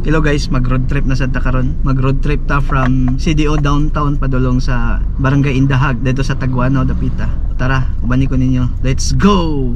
Hello guys, mag road trip na sad ta karon. Mag road trip ta from CDO downtown padulong sa Barangay Indahag dito sa Taguanao, Dapita. Tara, ubani ko ninyo. Let's go.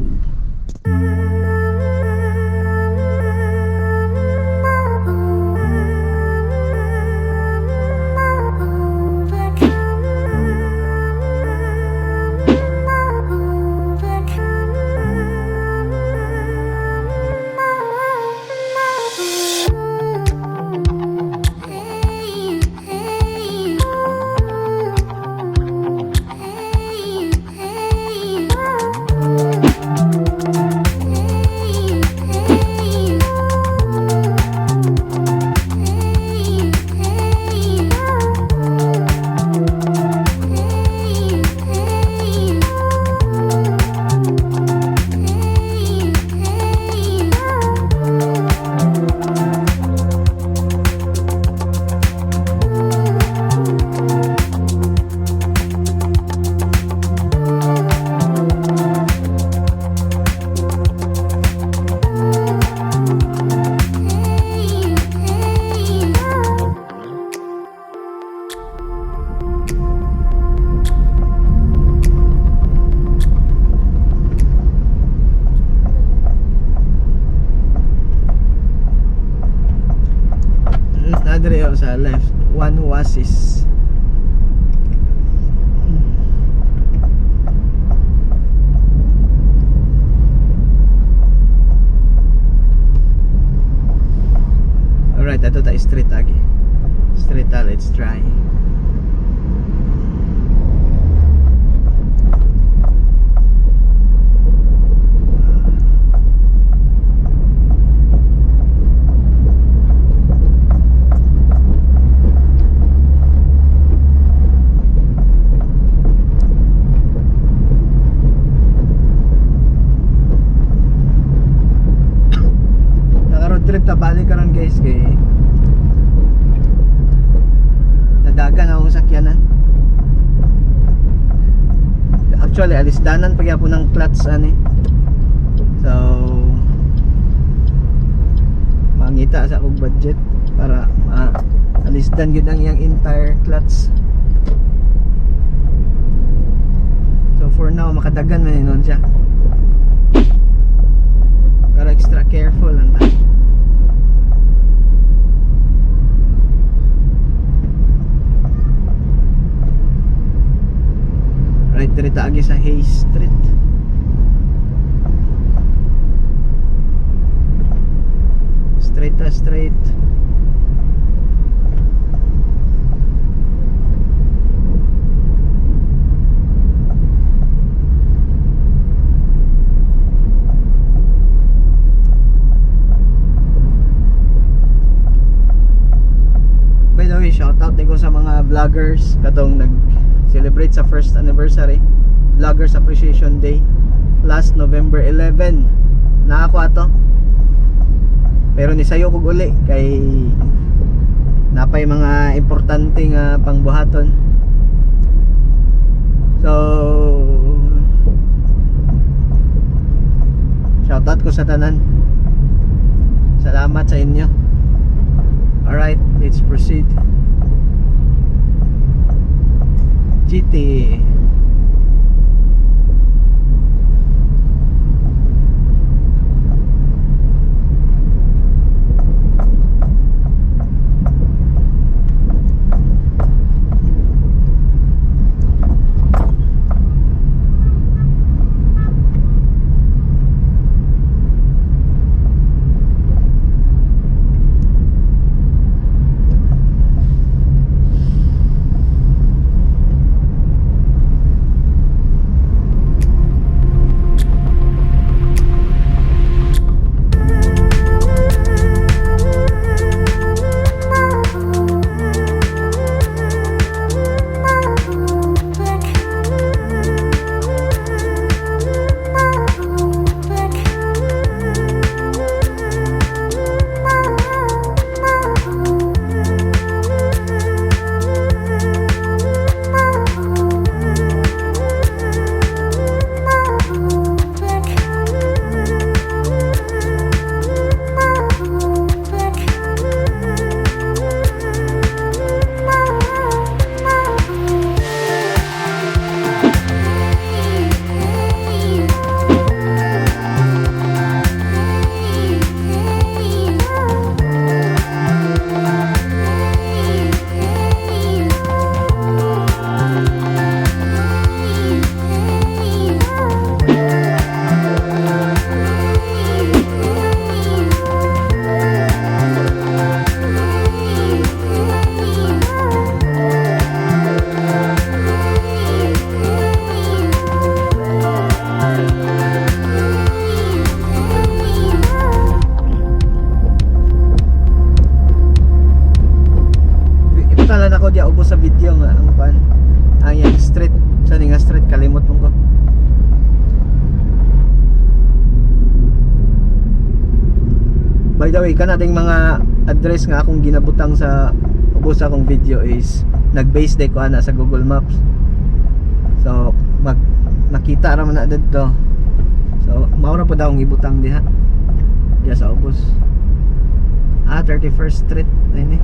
Nadre oh, sa left, One Oasis. Alright, ato ta street agi. Street ta, let's try. Naka road trip ta balik karon guys, kay nadagan akong sakyanan. Actually, alisdanan pagyapon ng clutch ani. So mangita sa akong budget para ma alisdan gyud ang iyang entire clutch. So for now, makadagan man nun siya. Pero extra careful lang tayo. Right, diri ta agi sa Hayes Street. Straight ta, straight. By the way, shoutout din ko sa mga vloggers katong nag-celebrate sa first anniversary, Vloggers Appreciation Day last November 11. Naa ko ato. Pero nisayo kog uli kay napay mga importante nga pangbuhaton. So shoutout ko sa tanan. Salamat sa inyo. Alright, let's proceed. GT. By the way, kana ding mga address nga akong ginabutang sa ubos sa akong video is nag-base day ko ana sa Google Maps. So, makita ra man na didto. So, mao ra pud akong ibutang diha. Diha sa ubos. Ah, 31st Street ini.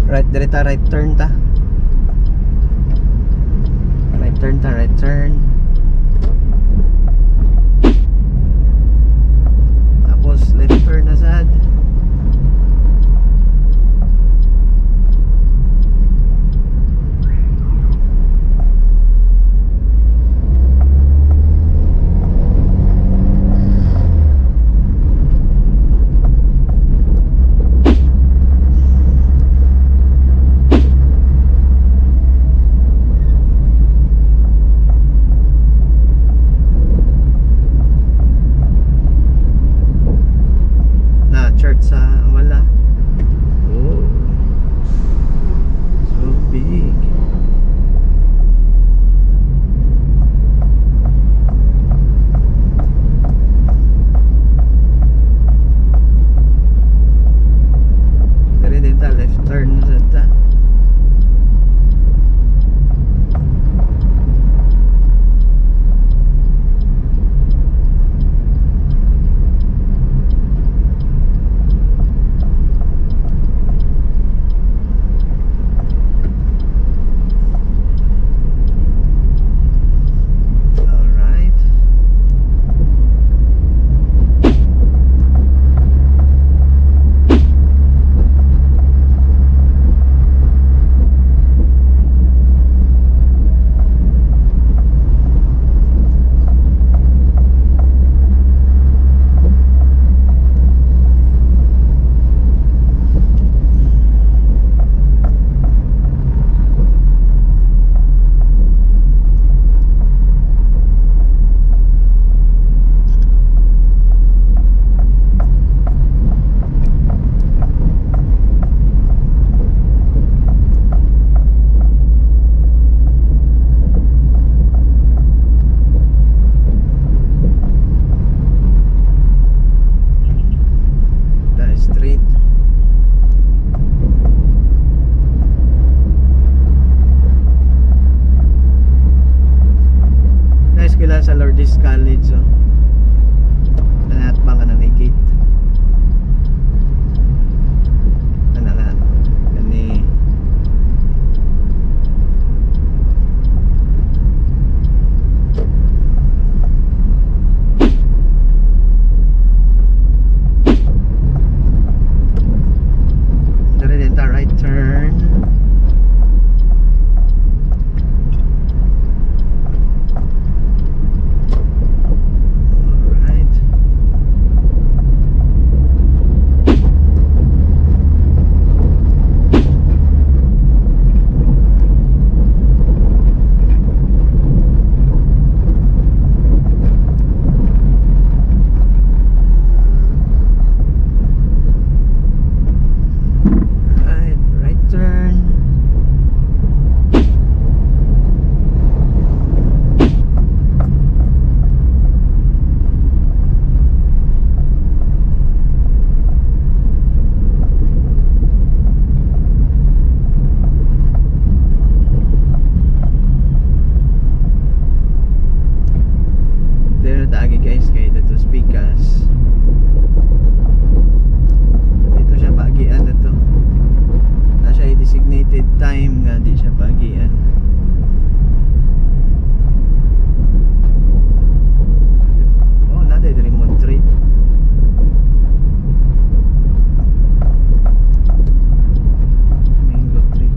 Right diri ta, right turn ta. Right turn ta, right turn. Tapos left turn na sad. Na church sa wala. Oh. So big. Diri din ta, left turn na sad ta. Alright. The street. Nice eskwela sa Lourdes College, oh. Nanatbang ka na may gate. Ana ka. Kani. Dere din ta, right turn. Alright. Right, right turn. Dere ta agi, guys, kay dito Pikas. Dito siya paagian na to. Na siya designated time nga di siya paagian. Oh, na diri mo tree. Mango tree.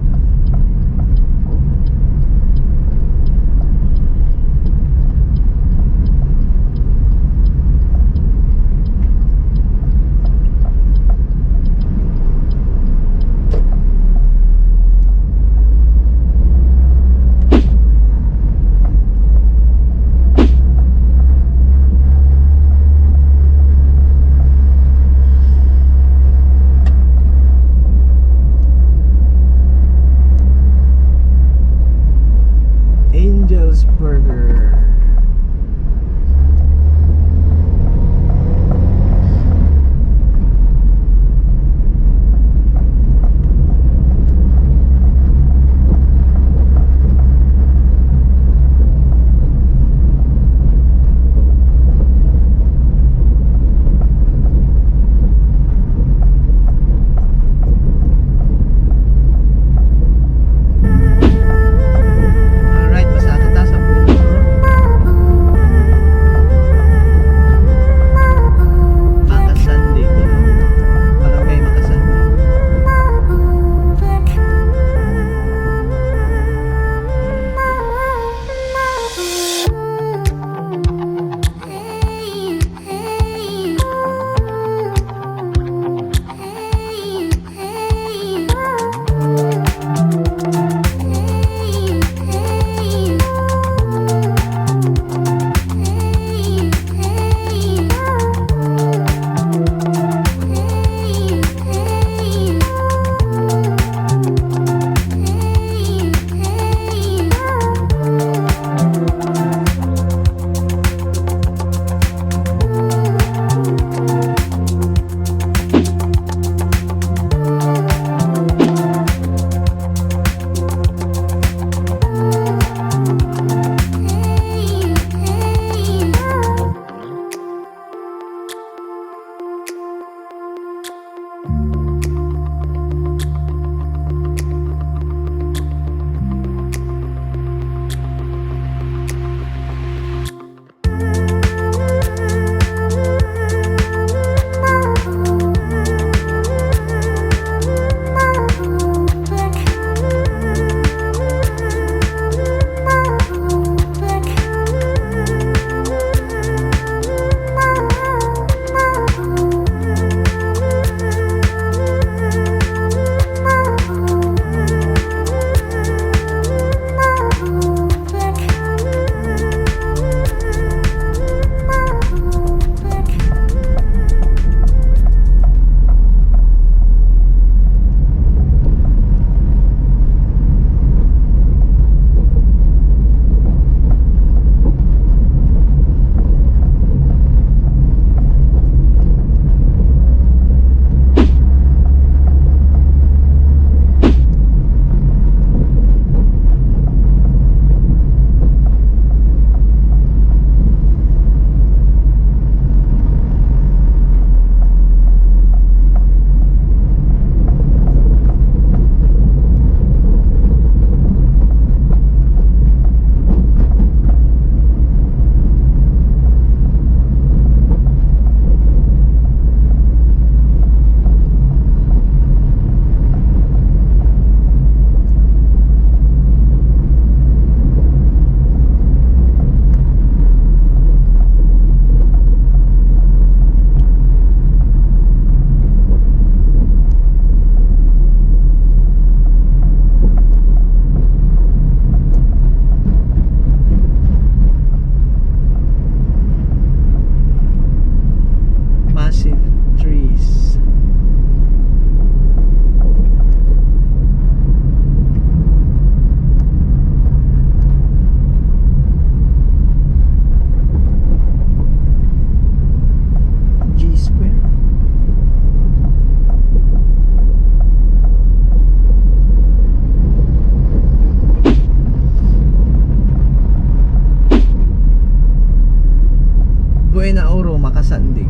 Buena Oro, Makasandig.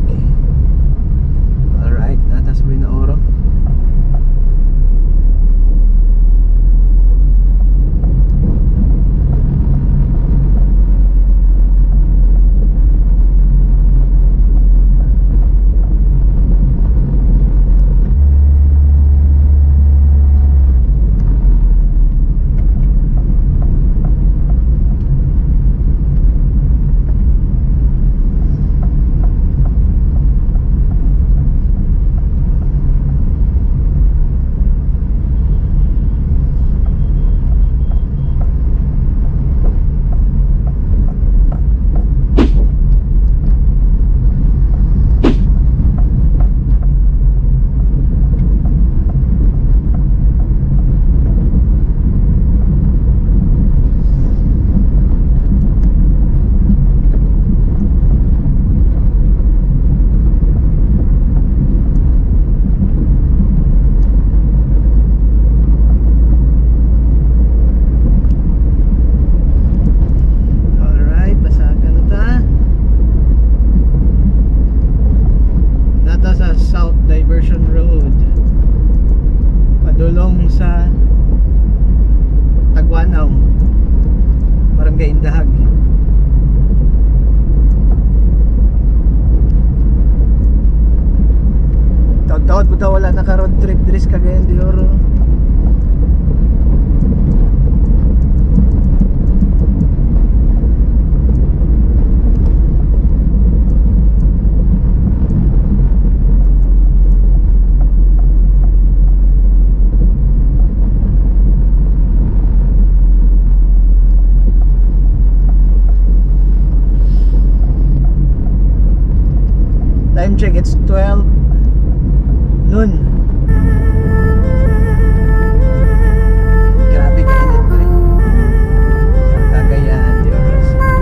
Alright, naa ta sa Buena Oro. Alright, pasaka na ta. Naa ta sa South Diversion Road. Padulong sa Taguanao. Barangay Indahag. Taod-taod po ta wala naka road trip diri sa Cagayan de Oro. Time check, it's 12 noon. Grabe kainit pre. Sa Cagayan de Oro City.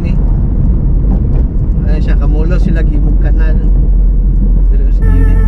ni. Ano siya, kamulo sila gimog kanal. Pero sa gilid.